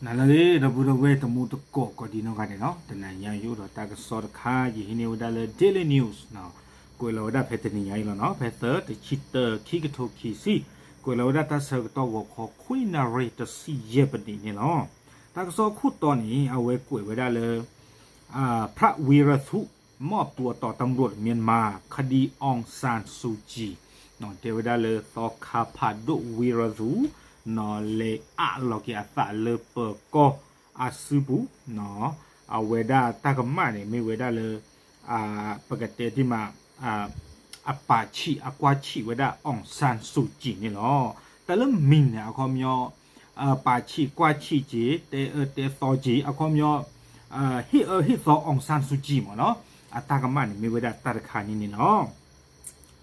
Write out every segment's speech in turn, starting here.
ဟါလၢအဂ့ၤ ဒီပုၢ်ဒီဝဲၢ်တံၤသကိးကိးဒံနီၢ်ဂၤဒဲးနီၤ, တနၤညါယအိၣ်ဒီးတၢ်ကစီၣ်တခါ ယဟံးန့ၢ်ဝဲဒၣ်လၢ Daily News နီၤ, ကွဲးလီၤဝဲဒၣ်ဖဲတနံၤညါအံၤလီၤနီၤ, ဖဲသၢ တဆံတၢ ခံကထိခံဆံ, ကွဲးလီၤဝဲဒၣ်တၢ်ဆၢကတီၢ်ဂီၤခီ ခွံနၣ်ရံၣ်တဆံယဲၢ်ပနံးန့ၣ်လီၤ. တၢ်ကစီၣ်အခိၣ်တီန့ၣ် အဝဲကွဲးဝဲဒၣ်လၢ พระวีรသု มอบตัวต่อตำรวจเมียนมา คดีองซานซูจี တဲဝဲဒၣ်လၢသီခါဖးဒိၣ်ဝံရသူ လဲၤအးလီၤက့ၤအသးလၢပၢၤကီၢ်အစုပူၤ, အဝဲဒၣ်တၢ်ကမၣ်န့ၣ် မ့ၢ်ဝဲဒၣ်လၢ ပကတဲတ့ၢ်မး အပာ်ဆံးအကွၢ်ဆံးဝဲဒၣ် အောင်ဆန်းစုကြည် န့ၣ်လီၤ. တၢ်လၢမံၤန့ၣ် အခီပညီ ပာ်ဆံးကွၢ်ဆံးက့ၤ တဲအၢတဲသီက့ၤ အခီပညီ ဟ့ၣ်အၢဟ့ၣ်သီ အောင်ဆန်းစုကြည် မ့ၢ်နီၤ, အတၢ်ကမၣ်န့ၣ် မ့ၢ်ဝဲဒၣ်တၢ်တခါန့ၣ်န့ၣ်လီၤ.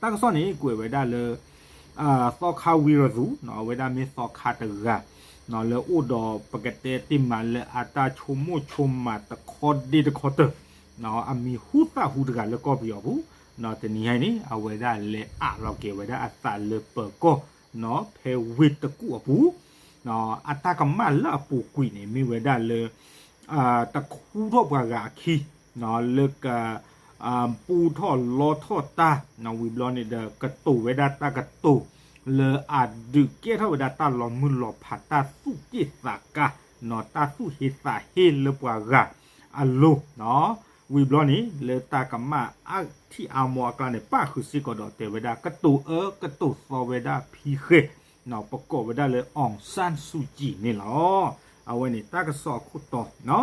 တၢ်ကစီၣ်န့ၣ် ကွဲးဝဲဒၣ်လၢ သီခါဝံရသူ အဝဲဒၣ်မ့ၢ်သီခါတဂၤ လၢအိၣ်ဒီးပကတဲတ့ၢ်မးလၢအတၢ်ဆိကမိၣ်ဆိကမးတခီဒ့တခီတၢၢ် အမံၤဟူသၣ်ဟူတဂၤလၢကီၢ်ပယီၤပူၤ, တနံၤညါအံၤန့ၣ် အဝဲဒၣ်လဲၤအးလီၤက့ၤဝဲဒၣ်အသးလၢပၢၤကီၢ် ဖဲဝ့ၢ်တကူၣ်အပူၤ, အတၢ်ကမၣ်လၢအပူၤကွံာ်န့ၣ် မ့ၢ်ဝဲဒၣ်လၢ တခူထီၣ်ပှၤဂၤအခံ လၢက ပူထီၣ်လီထီၣ်တၢ် ဝံၤဘျီန့ၣ်ဒီး ကတိၤဝဲဒၣ်တၢ်ကတိၤ လၢအဒုးကဲထီၣ်ဝဲဒၣ်တၢ်လီၤမုၢ်လီၤဖး တၢ်သူၣ်က့ၣ်သးကါ တၢ်သူၣ်ဟ့သးဟ့လၢပှၤဂၤအလိၤ ဝံၤဘျီန့ၣ် လၢတၢ်ကမၣ်အါထံၣ်အါမီအကျါန့ၣ် ပၣ်ဃုာ်စ့ၢ်ကီးဒီးတဲဝဲဒၣ် ကတိၤအၢကတိၤသီဝဲဒၣ်ဖံဃဲၤ ပကိးဝဲဒၣ်လၢ အောင်ဆန်းစုကြည် န့ၣ်လီၤ. အဝဲန့ၣ်တၢ်ကစီၣ်အခိၣ်တီ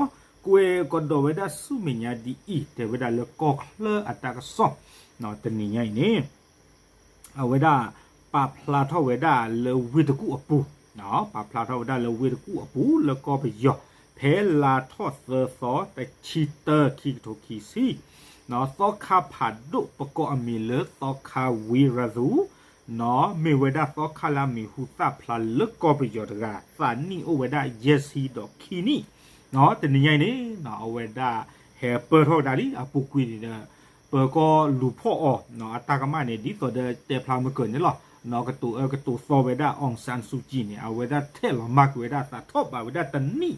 ကွဲးကဒီးဝဲဒၣ်ဆူမဲာ်ညါဒ်အံၤ တဲဝဲဒၣ်လၢကီၢ်ချၢအတၢ်ကစီၣ် တနံၤညါအံၤန့ၣ် အဝဲဒၣ် ပာ်ဖျါထီၣ်ဝဲဒၣ်လၢဝ့ၢ်တကူၣ်အပူၤ, ပာ်ဖျါထီၣ်ဝဲဒၣ်လၢဝ့ၢ်တကူၣ်အပူၤ လၢကီၢ်ပယီၤ ဖဲလါထီၣ်သၢသီ တဆံတၢ ခံကထိခံဆံ သီခါဖးဒိၣ် ပကိးအမံၤလၢသီခါဝံရသူ မ့ၢ်ဝဲဒၣ်သီခါလၢအမံၤဟူသၣ်ဖျါလၢကီၢ်ပယီၤတဂၤ သးနံၣ်အိၣ်ဝဲဒၣ်ယဲၢ်ဆံဒီးခံနံၣ်, တနံၤညါအံၤန့ၣ် အဝဲဒၣ်ဟဲပၢၢ်ထီၣ်ဝဲဒၣ်လံ အပူၤကွံာ်န့ၣ်ဒီး ပၢၤကီၢ်လူၤဖီၣ်အီၤ အတၢ်ကမၣ်န့ၣ် ဒ်သိးဒီးတဲဖျါမုၢ်ကၢၤန့ၣ်လီၤ. ကတိၤအၢကတိၤသီဝဲဒၣ် အောင်ဆန်းစုကြည် န့ၣ် အဝဲဒၣ်ထဲးလီၤမၢ်ကွံာ်ဝဲဒၣ်သးထီၣ်ဘးဝဲဒၣ်တနံၣ်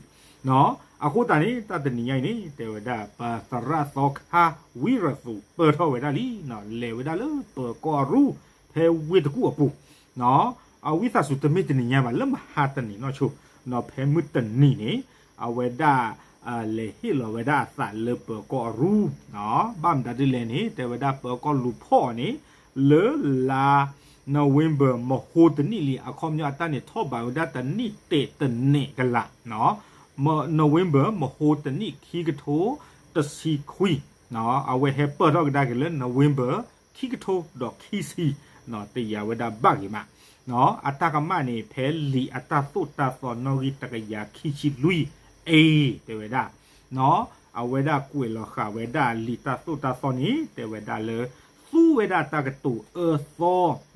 အဃိသတးန့ၣ် တၢ်တနံၤညါအံၤန့ၣ် တဲဝဲဒၣ် ပသရၣ်သီခါဝံရသူ ပၢၢ်ထီၣ်ဝဲဒၣ်လံ လဲၤဝဲဒၣ်လၢပၢၤကီၢ်အရူ ဖဲဝ့ၢ်တကူၣ်အပူၤ အဝံသးစူၤတမ့ၢ်တနံၤညါဘၣ် လၢမဟါတနံၤနီၢ်ဆိ ဖဲမုၢ်တနံၤန့ၣ် အဝဲဒၣ် လဲၤဟ့ၣ်လီၤဝဲဒၣ်အသးလၢပၢၤကီၢ်အရူ ဘၣ်မတၤဒ်လဲၣ်န့ၣ် တဲဝဲဒၣ်ပၢၤကီၢ်လူၤဖီၣ်အီၤန့ၣ် လၢလါ November မဟိတနံၣ်လံ အခီပညီအတၢ်န့ၣ်ထီၣ်ဘးဝဲဒၣ်တနံၣ်တဲာ်တနဲာ်ကလာ် November မဟိတနံၣ်ခံကထိတဆံခွံ အဝဲဟဲပၢၢ်ထီၣ်ကဒါက့ၤလၢ November ခံကထိဒီးခံဆံ တယာ်ဝဲဒၣ်ဘၣ်ဂ့ၤမး အတၢ်ကမၣ်န့ၣ် ဖဲလံာ်အတၢ်သိၣ်တၢ်သီနီၣ်ဂံၢ်တကယၤခံဆံလွံၢ် A တဲဝဲဒၣ် အဝဲဒၣ်ကွဲးလီၤဃာ်ဝဲဒၣ်လံာ်တၢ်သိၣ်တၢ်သီန့ၣ် တဲဝဲဒၣ်လၢ သူဝဲဒၣ်တၢ်ကတိၤအၢသီ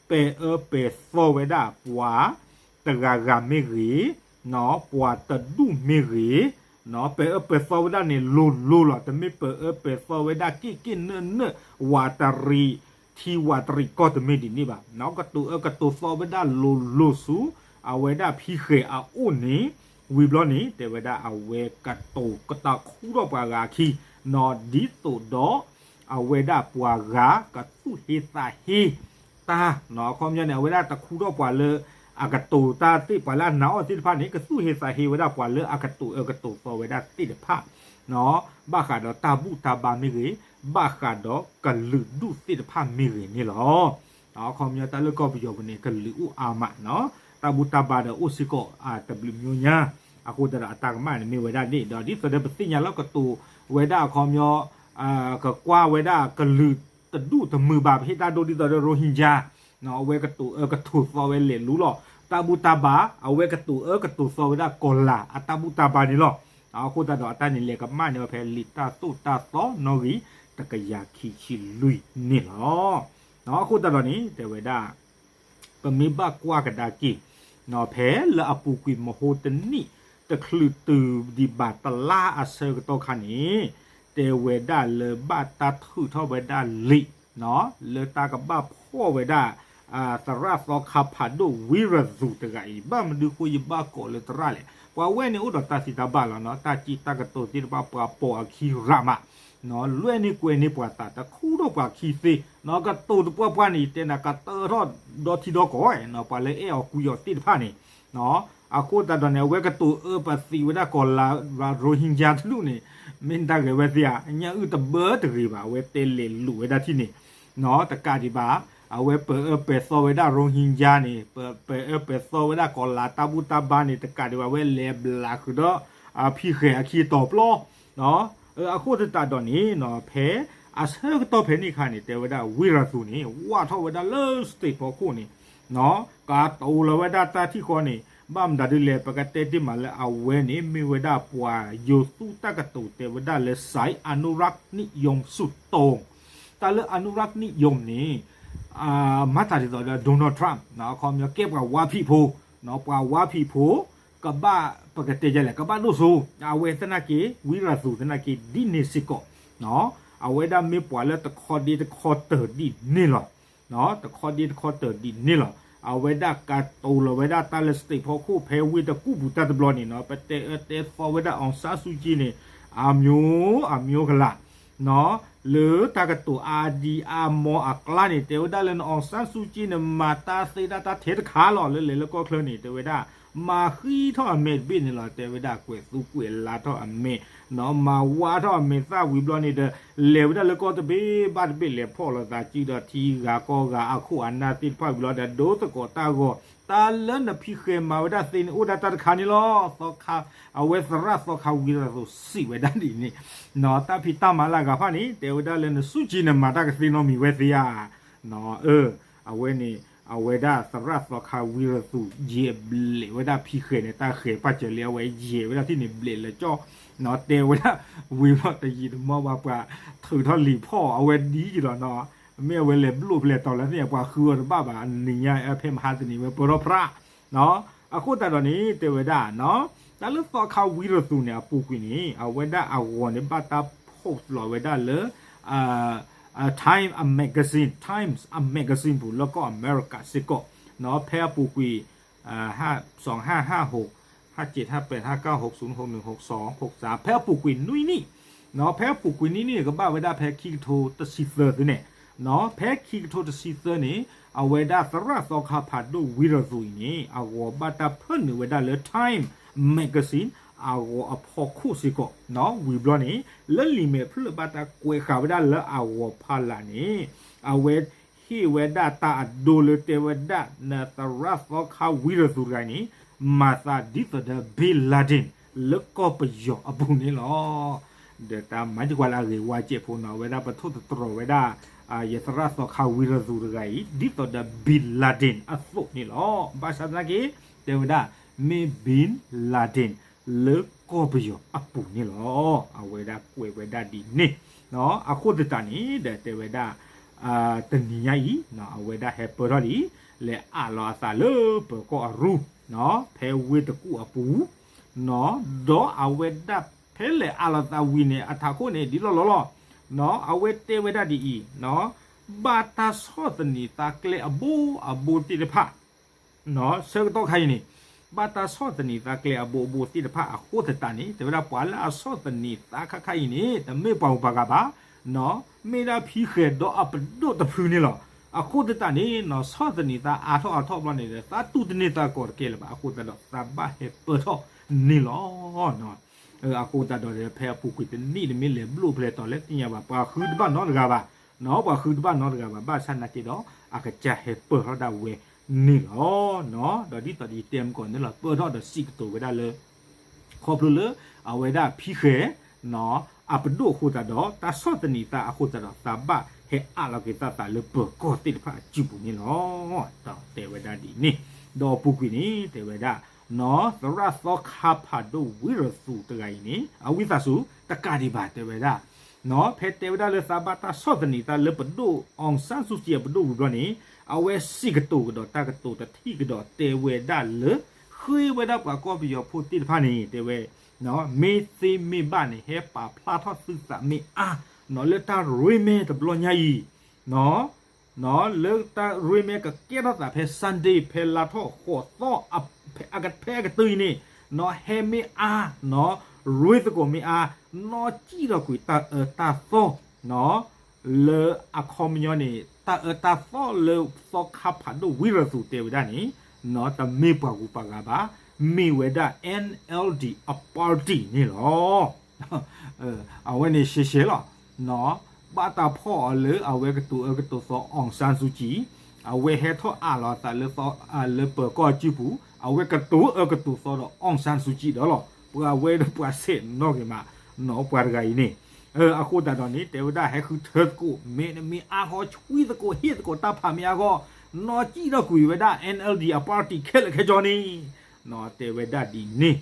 ပဲၤအၢပဲၤသီဝဲဒၣ်ပှၤ တဂၤဂၤမ့ၢ်ဂ့ၤ, ပှၤတဒူၣ်မ့ၢ်ဂ့ၤ, ပဲၤအၢပဲၤသီဝဲဒၣ်န့ၣ်လိၤလိၤလီၤ. တမ့ၢ်ပဲၤအၢပဲၤသီဝဲဒၣ်က့ၣ်က့ၣ်နၢၣ်နၢၣ် ဝးတရံး ထံဝးတရံးကီၢ်တမ့ၢ်ဒ်န့ၣ်ဘၣ်. ကတိၤအၢကတိၤသီဝဲဒၣ်လိၤလိၤဆူ အဝဲဒၣ်ဖံဃဲၤအအိၣ်န့ၣ် ဝံၤဘျီန့ၣ် တဲဝဲဒၣ်အဝဲကတိၤကတၢၢ်ခူထီၣ်ပှၤဂၤအခံ ဒ်သိးဒီး အဝဲဒၣ်ပှၤဂၤကသူၣ်ဟ့သးဟ့ တၢ် အခီပညီန့ၣ် အဝဲဒၣ်တခူထီၣ်ပှၤလၢ အကတိၤတၢ်သ့ၣ် ပှၤလၢအနာ်အီၤသ့ၣ်တဖၣ်န့ၣ် ကသူၣ်ဟ့သးဟ့ဝဲဒၣ်ပှၤလၢအကတိၤအၢကတိၤသီဝဲဒၣ်သ့ၣ်တဖၣ် ဘၣ်ဃးဒီးတၢ်ဘူၣ်တၢ်ဘါမ့ၢ်ဂ့ၤ, ဘၣ်ဃးဒီးကလုာ်ဒူၣ်သ့ၣ်တဖၣ်မ့ၢ်ဂ့ၤန့ၣ်လီၤ. အခီပညီတၢ်လၢကီၢ်ပယီၤပူၤန့ၣ် ကလုာ်အိၣ်အါမး, တၢ်ဘူၣ်တၢ်ဘါဒီးအိၣ်စ့ၢ်ကီးတဘျုးမျိုးညါ, အဃိသတးဒီးအတၢ်ကမၣ်န့ၣ်မ့ၢ်ဝဲဒၣ်န့ၣ်ဒီး ဒ်သိးဒီးပသ့ၣ်ညါလၢကတိၤဝဲဒၣ်အခီပညီ ကကွၢ်ဝဲဒၣ်ကလုာ်တဒူၣ်တမုာ်ဘၣ် ပဟ့ၣ်တၢ်ဒိဒ်သိးဒီး Rohingya အဝဲကတိၤအၢကတိၤသီဝဲလဲၤလူလီၤ. တၢ်ဘူၣ်တၢ်ဘါ အဝဲကတိၤအၢကတိၤသီဝဲဒၣ်ကီၤလၤအတၢ်ဘူၣ်တၢ်ဘါန့ၣ်လီၤ. အဃိသတးဒီးအတၢ်န့ၣ်လဲၤကမၣ်န့ၢ်ဝဲဖဲလံာ်တၢ်သိၣ်တၢ်သီနီၣ်ဂံၢ်တကယၤခံဆံလွံၢ်န့ၣ်လီၤ. အဃိသတးဒီးန့ၣ် တဲဝဲဒၣ် ပမ့ၢ်ဘၣ်ကွၢ်ကဒါက့ၤ ဖဲလၢအပူၤကွံာ်မဟိတနံၣ် တချုးတုၤဒံးဘၣ်တလါအဆၢကတီၢ်ခါန့ၣ် တဲဝဲဒၣ်လၢဘၣ်တၢ်ထုးထီၣ်ဝဲဒၣ်လံာ် လၢတၢ်ကဘၣ်ဖီၣ်ဝဲဒၣ် သရၣ်သီခါဖးဒိၣ်ဝံရသူတဂၤအံၤ ဘၣ်မနုၤဃိယဘၣ်ကိးလၢသရၣ်လဲၣ်, ပှၤဝဲန့ၣ်အိၣ်ဒီးတၢ်သံတၢ်ဘၣ်လီၤနီၤ, တၢ်စံးတၢ်ကတိၤသ့ၣ်တဖၣ် ပှၤပိာ်အခံရးမး, လွဲန့ၢ်ကွဲန့ၢ်ပှၤသး တခူထီၣ်ပှၤခံသ့, ကတိၤတပှၢ်ပှၢ်န့ၣ် ယတဲနၤကတၢၢ်ထီၣ်ဒီထံဒီကီၢ်, ပှၤလၢအဲၣ်အီၤကွံအီၤသ့ၣ်တဖၣ်န့ၣ် အဃိသတးဒီးန့ၣ် အဝဲကတိၤအၢပသံးဝဲဒၣ်ကီၤလၤ Rohingya တဒူၣ်န့ၣ် မ့ၢ်တၢ်ဂဲၤဝဲသ့ဧါ, ညၣ်အုၣ်တဘၢတဂ့ၤဘၣ် အဝဲတဲလဲၤလိာ်ဝဲဒၣ်ထံၣ်န့ၣ် တကးဒံးဘၣ်, အဝဲပာ်အၢပာ်သီဝဲဒၣ် Rohingya န့ၣ် ပာ်အၢပာ်သီဝဲဒၣ်ကီၤလၤတၢ်ဘူၣ်တၢ်ဘါန့ၣ် တကးဒံးဘၣ် အဝဲလဲၤဘျးဃုာ်ဒီး ဖံဃဲၤအခံအတီၤပျီ အဃိသတးဒီးန့ၣ် ဖဲအဆၢကတီၢ်ဖဲန့ၣ်အခါန့ၣ် တဲဝဲဒၣ် ဝံရသူၣ်န့ၣ် ဝၢ်ထီၣ်ဝဲဒၣ်လၢ state ဖီခိၣ်န့ၣ် ကတိၤလီၤဝဲဒၣ်တၢ်ထံၣ်ဃီန့ၣ် ဘၣ်မတၤဒ်လဲၣ် ပကတဲတ့ၢ်မးလၢအဝဲန့ၣ် မ့ၢ်ဝဲဒၣ်ပှၤယိၤသူၣ်တၢ်ကတိၤတဲဝဲဒၣ်လၢ စဲး အနူရၢၣ်နံၣ်ယုမ်ၣ် ဆူၣ်တိၣ် တၢ်လၢအနူရၢၣ်နံၣ်ယုမ်ၣ်န့ၣ် မၤသးဒ်သိးဒီး Donald Trump အခီပညီကဲပှၤဝါဖံးဖိ, ပှၤဝါဖံးဖိကဘၣ် ပကတဲယလဲၣ် ကဘၣ်ဒိၣ်စိ, အဝဲသနာ်က့ ဝံရသူၣ်သနာ်က့ ဒ်န့ၣ်စ့ၢ်ကီး, အဝဲဒၣ်မ့ၢ်ပှၤလၢတခီဒ့တခီတၢၤဒ်န့ၣ်လီၤ. တခီဒ့တခီတၢၤဒ်န့ၣ်လီၤ. အဝဲဒၣ်ကတိၤလီၤဝဲဒၣ်တၢ်လၢ state ဖီခိၣ် ဖဲဝ့ၢ်တကူၣ်ပူၤတၢ်တဘျီန့ၣ်နီၤ ပတဲအၢတဲသီဝဲဒၣ် အောင်ဆန်းစုကြည် န့ၣ် အမျိုးအမျိုးကလာ် လၢတၢ်ကတိၤအါဒံအါမီအကျါန့ၣ် တဲဝဲဒၣ်လၢန အောင်ဆန်းစုကြည် န့ၣ် မၤတၢ်သ့ဒၣ်တၢ်ထဲတခါလီၤ လၢလဲၤလၢကီၢ်ချၢန့ၣ် တဲဝဲဒၣ် မၤဃံထီၣ်အမဲာ်တဘ့ၣ်န့ၣ်လီၤ. တဲဝဲဒၣ်ကွဲးသူကွဲးလါထီၣ်အမဲာ် မၤဝါထီၣ်အမဲာ်သၣ်ဝံၤဘျီန့ၣ်ဒီး လဲၤဝဲဒၣ်လၢကီၢ်တဘ့ၣ်ဘၣ်တဘ့ၣ် လဲၤဖီၣ်လိာ်သးစုဒီးထံဂၤကီၢ်ဂၤအခိၣ်အနၢ်သ့ၣ်တဖၣ်ဝံၤလီၤဒီး ဒိသကိးတၢ်ဂီၤ တၢ်လၢနဖံဃဲၤမၤဝဲဒၣ်သ့န့ၣ် အိၣ်ဒၣ်တၢ်တခါန့ၣ်လီၤ. သီခါ အဝဲသရၣ်သီခါဝံရသူၣ်စံးဝဲဒၣ်ဒ်န့ၣ် တၢ်ဖံးတၢ်မၤလၢအဂၤဖၣ်န့ၣ် တဲဝဲဒၣ်လၢန စုကြည် န့ၣ် မၤတၢ်ကသ့နီတမံၤဝဲသ့ဧါ. အဝဲန့ၣ် အဝဲဒၣ်သရၣ်သီခါဝံရသူၣ် ယဲၢ်ဘျဲးဝဲဒၣ်ဖံဃဲၤန့ၣ် တၢ်ဃဲၤပာ်စၢၤလံ အဝဲယဲၢ်ဝဲဒၣ်ထံၣ်န့ၣ် ဘျဲးလၢကၠီၣ် တဲဝဲဒၣ်ဝံၤဘျီတယံာ်တမီၢ်ဘၣ် ပှၤထုးထီၣ်လံာ်ဖီၣ်အဝဲဒ်ယံၤလီၤနီၤ. မ့ၢ်အဝဲလဲၤဘျိၣ်ဖျဲးတီၤလၢသ့ၣ်ညါ ပှၤဃုအီၤတဘၣ်ဘၣ် နံၤညါဖဲမဟါတနံၤဝဲပၢၢ်ထီၣ်ဖြး အဃိသတးဒီးန့ၣ် တဲဝဲဒၣ် တၢ်လၢသီခါဝံရသူၣ်န့ၣ် အပူၤကွံာ်န့ၣ် အဝဲဒၣ်အဂီၤန့ၣ် ဘၣ်တၢ်ဖီၣ်လိာ်ဝဲဒၣ်လၢ Time အ magazine, Times အ magazine ပူၤ လၢကီၢ်အမဲရကၤစ့ၢ်ကီး ဖဲအပူၤကွံာ် စင် ဟး ဟး ဟိး ဟးစ့း ဟးပဲး ဟးကၢ် ဟိး ဆူ ဟိး နုၢ် ဟိး စီ ဟိး သၢ ဖဲအပူၤကွံာ်နွံနံၣ် ဖဲအပူၤကွံာ်နွံနံၣ်န့ၣ် ကဘၣ်ဝဲဒၣ်ဖဲခံကထိတဆံသၢသုန့ၣ် ဖဲခံကထိတဆံသၢန့ၣ် အဝဲဒၣ်သရၣ်သီခါဖးဒိၣ်ဝံရသူၣ်အံၤန့ၣ် အဂီၤဘၣ်တၢ်ဖၢနုာ်ဝဲဒၣ်လၢ Time magazine အဂီၤအဖီခိၣ်စ့ၢ်ကီး ဝံၤဘျီန့ၣ် လၢလံာ်မဲာ်ဖျၢၣ်ဘၣ်တၢ်ကွဲးဃာ်ဝဲဒၣ်လၢအဂီၤဖီလာ်န့ၣ် အဝဲဟ့ၣ်ဝဲဒၣ်တၢ်အဒိလၢတဲဝဲဒၣ် နသရၣ်သီခါဝံရသူၣ်တဂၤအံၤန့ၣ် မၤသးဒ်သိးဒီး Bin Laden လၢကီၢ်ပယီၤအပူၤန့ၣ်လီၤ. ဒီးတၢ်မၤသံကွၢ်လၢအဂ့ၤဝါစဲးဖိနီၤ အဝဲဒၣ်ပထိၣ်သတြီၤဝဲဒၣ် ယသရၣ်သီခါဝံရသူၣ်တဂၤအံၤ ဒ်သိးဒီး Bin Laden အသိးန့ၣ်လီၤ. ဘၣ်ဆၣ်သနာ်က့ တဲဝဲဒၣ် မ့ၢ် Bin Laden လၢကီၢ်ပယီၤအပူၤန့ၣ်လီၤ. အဝဲဒၣ်ကွဲးဝဲဒၣ်ဒ်န့ၣ် အဃိသတးန့ၣ်ဒီးတဲဝဲဒၣ် တနံၤညါအံၤ အဝဲဒၣ်ဟဲပၢၢ်ထီၣ်လံ လဲၤအးလီၤအသးလၢပၢၤကီၢ်အရူ ဖဲဝ့ၢ်တကူၣ်အပူၤ ဒီးအဝဲဒၣ်ဖဲလဲၤအးလီၤသးဝံၤန့ၣ် အထးခိၣ်န့ၣ် ဒ်လီၢ်လီၢ်လီၤ. အဝဲတဲဝဲဒၣ်ဒ်အံၤ ဘၣ်တၢ်ဆီၣ်သနံးသးကျဲအဘိအဘိသ့ၣ်တဖၣ် ဆၢကတီၢ်ခါအံၤန့ၣ် ဘၣ်တၢ်ဆီၣ်သနံးသးကျဲအဘိအဘိသ့ၣ်တဖၣ်အဃိသတးန့ၣ် တဲဝဲဒၣ်ပှၤလၢအဆီၣ်သနံးသးခါခါအံၤန့ၣ် တမ့ၢ်ပှၤဂုၤပှၤဂၤဘၣ်, မ့ၢ်ဒၣ်ဖံဃဲၤဒီးအပဒိၣ်တဖုန့ၣ်လီၤ. အဃိသတးန့ၣ် ဆီၣ်သနံးသးအါထီၣ်အါထီၣ်ဘျီန့ၣ်ဒီး သးတူၢ်တန့ၢ်သးကီးတကဲလၢၤဘၣ်. အဃိသတးဒီး သးဘၣ်ဟဲပၢၢ်ထီၣ်န့ၣ်လီၤ. အဃိသတးဒီး ဖဲအပူၤကွံာ်တနံၣ်တမ့ၢ်လဲၤဘျိၣ်ဖျဲးတီၤလၢသ့ၣ်ညါဘၣ် ပှၤဃုတဘၣ်နီတဂၤဘၣ်, ပှၤဃုတဘၣ်နီတဂၤဘၣ် ဘၣ်ဆၣ်နာ်က့ဒီး အကစၢ်ဟဲပၢၢ်ထီၣ်ဒၣ်ဝဲန့ၣ်လီၤ. ဒီးဒ်သိးဒီးယတဲမုၢ်ကီၢ်န့ၣ်လီၤ ပၢၢ်ထီၣ်ဒီးစံးကတိၤဝဲဒၣ်လၢ ခီဖျိလၢ အဝဲဒၣ်ဖံဃဲၤ အပဒိၣ်အဃိသတးဒီး တၢ်ဆီၣ်သနံးသးအဃိသတးဒီး သးဘၣ်ဟဲအးလီၤက့ၤသးသးလၢပၢၤကီၢ်သ့ၣ်တဖၣ်အစုပူၤန့ၣ်လီၤ. ဒီးတဲဝဲဒၣ်ဒ်န့ၣ် ဒီးအပူၤကွံာ်န့ၣ် တဲဝဲဒၣ် သရၣ်သီခါဖးဒိၣ်ဝံရသူၣ်တဂၤအံၤန့ၣ် အဝံသးစူၤ တကးဒံးဘၣ်တဲဝဲဒၣ် ဖဲတဲဝဲဒၣ်လၢသးဘၣ်တၢ်ဆီၣ်သနံးသးလၢပဒိၣ် အောင်ဆန်းစုကြည် အပဒိၣ်ဝံၤဘျီန့ၣ် အဝဲစံးကတိၤကဒီးတၢ်ကတိၤတထံၣ်ကဒီးတဲဝဲဒၣ်လၢ ဃ့ဝဲဒၣ်ပှၤကီၢ်ပယီၤဖိသ့ၣ်တဖၣ်န့ၣ် တဲဝဲ မ့ၢ်သ့မ့ၢ်ဘၣ်န့ၣ် ဟဲပာ်ဖျါထီၣ်သုသးမ့ၢ်အါ လၢတၢ်ရ့မဲတဘျီညါအံၤ လၢတၢ်ရ့မဲကကဲထီၣ်သးဖဲ Sunday ဖဲလါထီၣ်ဃိးသီ ဖဲအကတၢၢ်အံၤန့ၣ် နီၢ်ဟဲမ့ၢ်အါ, နီၢ်ရ့သကိးမ့ၢ်အါ, နီၢ်စံၣ်ထီၣ်ကွံာ်တၢ်အၢတၢ်သီ, နီၢ်လၢအခီပညီန့ၣ် တၢ်အၢတၢ်သီလၢသီခါဖးဒိၣ်ဝံရသူးတဲဝဲဒၣ်န့ၣ်, နီၢ်တမ့ၢ်ပှၤဂုၤပှၤဂၤဘၣ်, မ့ၢ်ဝဲဒၣ် NLD အ party န့ၣ်လီၤ. အဝဲန့ၣ်ရှဲရှဲလီၤ. နီၢ်ဘၣ်တၢ်ဖီၣ်အီၤလၢအဝဲကတိၤအၢကတိၤသီ အောင်ဆန်းစုကြည်, အဝဲဟဲထီၣ်အးလီၤအသးလၢသီ, လၢပၢၤကီၢ်စုပူၤ, အဝဲကတိၤအၢကတိၤသီဒီး အောင်ဆန်းစုကြည် ဒီးလီၤ. ပှၤဝဲဒီးပှၤဆဲးနီၣ်က့ၤမး, နီၢ်ပှၤတဂၤအံၤန့ၣ်, အဃိသတးဒီးန့ၣ် တဲဝဲဒၣ်ဟဲဃုထၢသကိး မ့တမ့ၢ်အါဃီ ဆွံသကိး ဟ့ၣ်သကိးတၢ်ဖးမ့ၢ်အါဃီ, နီၢ်စံၣ်ထီၣ်ကွံာ်ဝဲဒၣ် NLD အ party ခဲလၢာ်ခဲဆ့န့ၣ်, နီၢ်တဲဝဲဒၣ်ဒ်န့ၣ်.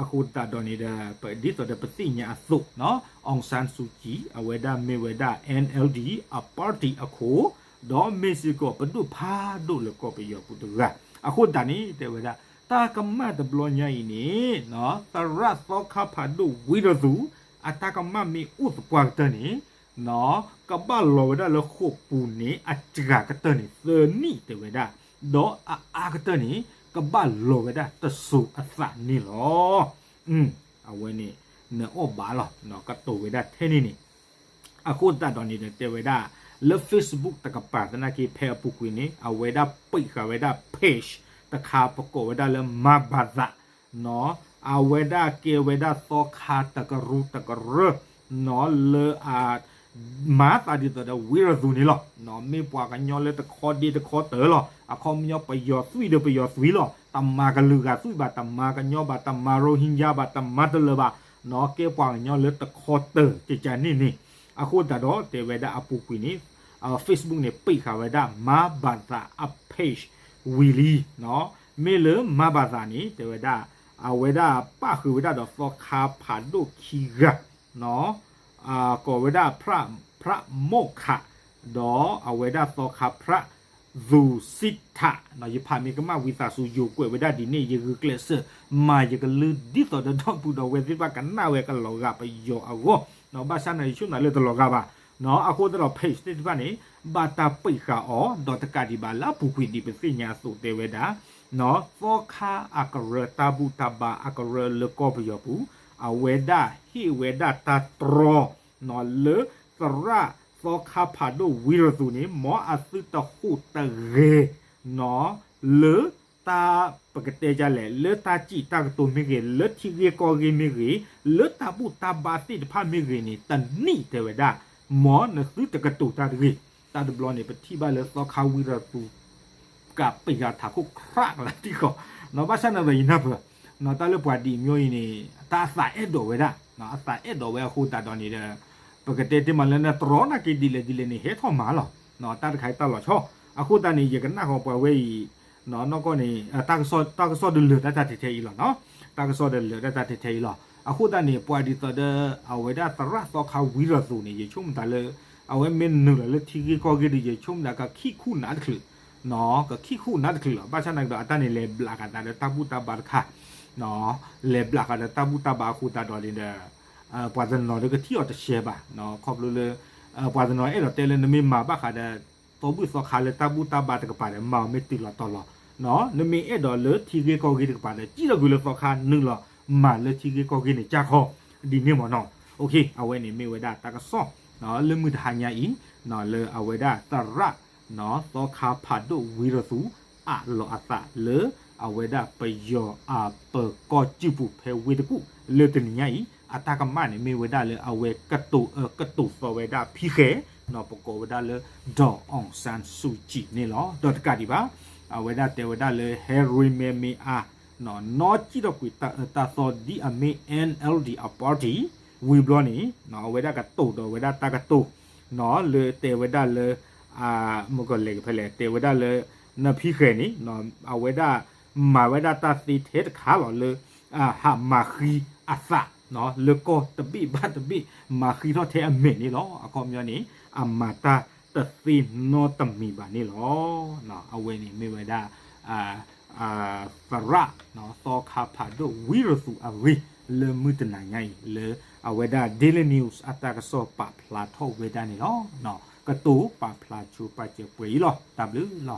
အဃိသတးဒီးန့ၣ်ဒီး ဒ်သိးဒီးပသ့ၣ်ညါအသိး, နီၢ် အောင်ဆန်းစုကြည် အဝဲဒၣ်မ့ၢ်ဝဲဒၣ် NLD အ party အခိၣ်, ဒီးမ့ၢ်စ့ၢ်ကီးပဒိၣ်ဖးဒိၣ်လၢကီၢ်ပယီၤပူၤတဂၤ, အဃိသတးန့ၣ် တဲဝဲဒၣ် တၢ်ကမၣ်တဘျီညါအံၤန့ၣ်, နီၢ်သရၣ်သီခါဖးဒိၣ်ဝံရသူး အတၢ်ကမၣ်မ့ၢ်အိၣ်သပှၢ်ကတၢၢ်န့ၣ်, နီၢ်ကဘၣ်လီၤဝဲဒၣ်လၢဃိာ်ပူၤန့ၣ် အစှၤကတၢၢ်န့ၣ် သၢနံၣ်တဲဝဲဒၣ်, ဒီးအအါကတၢၢ်န့ၣ် ကဘၣ်လီၤဝဲဒၣ်တစိၤအသးန့ၣ်လီၤ. အဝဲန့ၣ် နအီၣ်ဘၣ်လီၤ, ကတိၤဝဲဒၣ်ထဲန့ၣ်န့ၣ်, အဃိသတးဒီးန့ၣ်ဒီးတဲဝဲဒၣ် လၢ Facebook တကပၤသနာ်က့ ဖဲအပူၤကွံာ်န့ၣ် အဝဲဒၣ်ပံးဃာ်ဝဲဒၣ် page တခါ ပကိးဝဲဒၣ်လၢ မၤဘၣ်သး, နီၢ်အဝဲဒၣ်ကဲဝဲဒၣ်သီခါတကရူၢ်တကရၢ, နီၢ်လၢအ မၤသးဒ်သိးဒီးဝံရသူးန့ၣ်လီၤ. နီၢ်မ့ၢ်ပှၤကညီလၢတခီဒ့တခီတၢၤလီၤ. အခီပညီပယီၤသွံၣ်ဒီးပယီၤသွံၣ်လီၤ. တမၤကလုာ်ဂၤသွံၣ်ဘၣ်, တမၤကညီဘၣ်, တမၤရိဟ့ညါဘၣ်, တမၤတလၢၤဘၣ်, နီၢ်ကဲပှၤကညီလၢတခီတၢၤ ကကန့ၣ်န့ၣ်, အဃိသတးဒီးတဲဝဲဒၣ်အပူၤကွံာ်န့ၣ်, Facebook န့ၣ် ပံးဃာ်ဝဲဒၣ် မၤဘၣ်သး အ page ဝံၤလံ, နီၢ်မ့ၢ်လၢ မၤဘၣ်သး န့ၣ် တဲဝဲဒၣ် အဝဲဒၣ်ပၣ်ဃုာ်ဝဲဒၣ်ဒီးသီခါဖးဒိၣ်ခံဂၤ, နီၢ်ကိးဝဲဒၣ် ဖြၣ်မိၣ်ခး, ဒီးအဝဲဒၣ်သီခါ ဖြၣ် သူစံထး, နီၢ်ယဖးမ့ၢ်ကမၣ်ဝံသးစူၤ ယိၤကွဲးဝဲဒၣ်ဒ်န့ၣ် ယဂုာ်ကျဲးစၢး မၤယကလုၢ်ဒ်သိးဒီးဒီပုၢ်ဒီဝဲၢ်သ့ၣ်တဖၣ်ကနၣ်ဝဲကလီၤဂာ်ပယီၤအဂီၢ်, ဘၣ်ဆၣ်န့ၣ်ယဆိကမိၣ်လၢတလီၤဂာ်ဘၣ်, နီၢ်အဃိသတးဒီး page သ့ၣ်တဖၣ်န့ၣ် ဘၣ်တၢ်ပံးဃာ်အီၤ ဒီးတကးဒံးဘၣ်လၢအပူၤကွံာ်ဒ်ပသ့ၣ်ညါအသိးတဲဝဲဒၣ်, နီၢ်သီခါအကရၢ တၢ်ဘူၣ်တၢ်ဘါအကရၢလၢကီၢ်ပယီၤပူၤ, အဝဲဒၣ်ဟ့ၣ်ဝဲဒၣ်တၢ်တြီ နီၢ်လၢသရၣ်သီခါဖးဒိၣ်ဝံရသူးန့ၣ် မ်အသုတဟူးတဂဲၤ, နီၢ်လၢတၢ်ပကတဲဒ်လဲၣ် လၢတၢ်စံးတၢ်ကတိၤမ့ၢ်ဂ့ၤ, လၢထံဂ့ၢ်ကီၢ်ဂ့ၢ်မ့ၢ်ဂ့ၤ, လၢတၢ်ဘူၣ်တၢ်ဘါသ့ၣ်တဖၣ်မ့ၢ်ဂ့ၤန့ၣ် တနံၣ်တဲဝဲဒၣ်, မ်နသုတကတိၤတၢ်တဂ့ၤ. တၢ်တဘျီန့ၣ် ပထံၣ်ဘၣ်လၢသီခါဝံရသူး ကပံးဃာ်ထးခိၣ် ခြးကလးတံၢ်ဃီ, နီၢ်ဘၣ်ဆၣ်န့ၣ်ဒီးယနၢ်ပၢၢ်, နီၢ်တၢ်လၢပှၤဒ်အံၤမ့ၢ်အံၤန့ၣ် တၢ်အသးအဲၣ်ဒိးဝဲဒၣ်, နီၢ်အသးအဲၣ်ဒိးဝဲအဃိသတးဒီးန့ၣ်ဒီး ပကတဲတ့ၢ်မးလၢနတြီနာ်က့ဒ်လဲၣ်ဒ်လဲၣ်န့ၣ် ဟဲထီၣ်မၤလီၤ, နီၢ်တၢ်တခါအံၤတၢ်လီၤဆီ, အဃိသတးန့ၣ် ယကနၣ်ဃီၤပှၤဝဲအံၤ, နီၢ်နီၢ်ကီၢ်န့ၣ် တၢ်ကစီၣ်ဒီးလၢာ်တၢ်တၢ်ထဲထဲအံၤလီၤ, နီၢ်တၢ်ကစီၣ်ဒီးလၢာ်တၢ်တၢ်ထဲထဲအံၤလီၤ. အဃိသတးန့ၣ် ပှၤဒ်သိးဒီးအဝဲဒၣ်သရၣ်သီခါဝံရသူးန့ၣ် ယဆိကမိၣ်တၢ်လၢ အဝဲမ့ၢ်နုာ်လီၤလၢထံဂ့ၢ်ကီၢ်ဂ့ၢ်ဒီး ယဆိကမိၣ်တၢ်ကခံခူၣ်နးတချုး, နီၢ်ကခံခူၣ်နးတချုးလီၤ. ဘၣ်ဆၣ်သနာ်က့ဒီး အတၢ်န့ၣ်လဲၤဘျးဃာ်သးဒီးတၢ်ဘူၣ်တၢ်ဘါတခါ, နီၢ်လဲၤဘျးဃာ်ဒီးတၢ်ဘူၣ်တၢ်ဘါအဃိသတးဒီးန့ၣ်ဒီး ပှၤတနီၤဒီးကထံၣ်အီၤတရှဲဘၣ်, နီၢ်ခီဖျိလၢ ပှၤတနီၤအဲၣ်ဒိးတဲလၢနမ့ၢ်မၤဘၣ်ဃးဒီး သီဘူၣ်သီခါလၢတၢ်ဘူၣ်တၢ်ဘါတကပၤဒီး မၤအီၤမ့ၢ်တုၤလီၤတီၤလီၤ, နီၢ်နမ့ၢ်အဲၣ်ဒိးလၢထံဂ့ၢ်ကီၢ်ဂ့ၢ်တကပၤဒီး စံၣ်ထီၣ်ကွံာ်လၢသီခါနုာ်လီၤမၤလၢထံဂ့ၢ်ကီၢ်ဂ့ၢ်န့ၣ် ကၢ်ခီ ဒ်န့ၣ်မ့ၢ်နီၢ်, အဝဲန့ၣ်မ့ၢ်ဝဲဒၣ်တၢ်ကစီၣ် လၢမုၢ်တဟါညါအံၤ, နီၢ်လၢအဝဲဒၣ်သရၣ် နီၢ်သီခါဖးဒိၣ်ဝံရသူး အးလီၤအသးလၢ အဝဲဒၣ်ပယီၤအပၢၤကီၢ်စုပူၤဖဲဝ့ၢ်တကူၣ် လၢတနံၤညါအံၤ အတၢ်ကမၣ်န့ၣ်မ့ၢ်ဝဲဒၣ်လၢအဝဲကတိၤအၢကတိၤသီဝဲဒၣ်ဖံဃဲ, နီၢ်ပကိးဝဲဒၣ်လၢ ဒီး အောင်ဆန်းစုကြည် န့ၣ်လီၤ. ဒီးတကးဒံးဘၣ် အဝဲဒၣ်တဲဝဲဒၣ်လၢ ဟဲရ့မဲမ့ၢ်အါ, နီၢ်နီၢ်စံၣ်ထီၣ်ကွံာ်တၢ်အၢတၢ်သီဒ်အမ့ၢ် NLD အ party ဝံၤဘျီန့ၣ် အဝဲဒၣ်ကတိၤဒီးဝဲဒၣ်တၢ်ကတိၤ, နီၢ်လၢတဲဝဲဒၣ်လၢ မ့ၢ်ကလဲၤကဖဲလဲၣ် တဲဝဲဒၣ်လၢ နဖံဃဲန့ၣ် အဝဲဒၣ်မၤဝဲဒၣ်တၢ်သ့ထဲတခါလီၤလၢ ဟးမၤဃံအသး လၢကီၢ်တဘ့ၣ်ဘၣ်တဘ့ၣ် မၤဃံထီၣ်ထဲအမဲာ်န့ၣ်လီၤ. အခီပညီန့ၣ် အမၤတၢ်တသ့နီတမံၤဘၣ်န့ၣ်လီၤ. အဝဲန့ၣ်မ့ၢ်ဝဲဒၣ် သရၣ် သီခါဖးဒိၣ်ဝံရသူးအဂ့ၢ် လၢမုၢ်တနၤညါအံၤ လၢအဝဲဒၣ် Daily News အတၢ်ကစီၣ်ပာ်ဖျါထီၣ်ဝဲဒၣ်န့ၣ်လီၤ. ကတိၤပာ်ဖျါဆိပာ်စၢၤပှဲၤအံၤလီၤ. တၢ်ဘျုးလီၤ.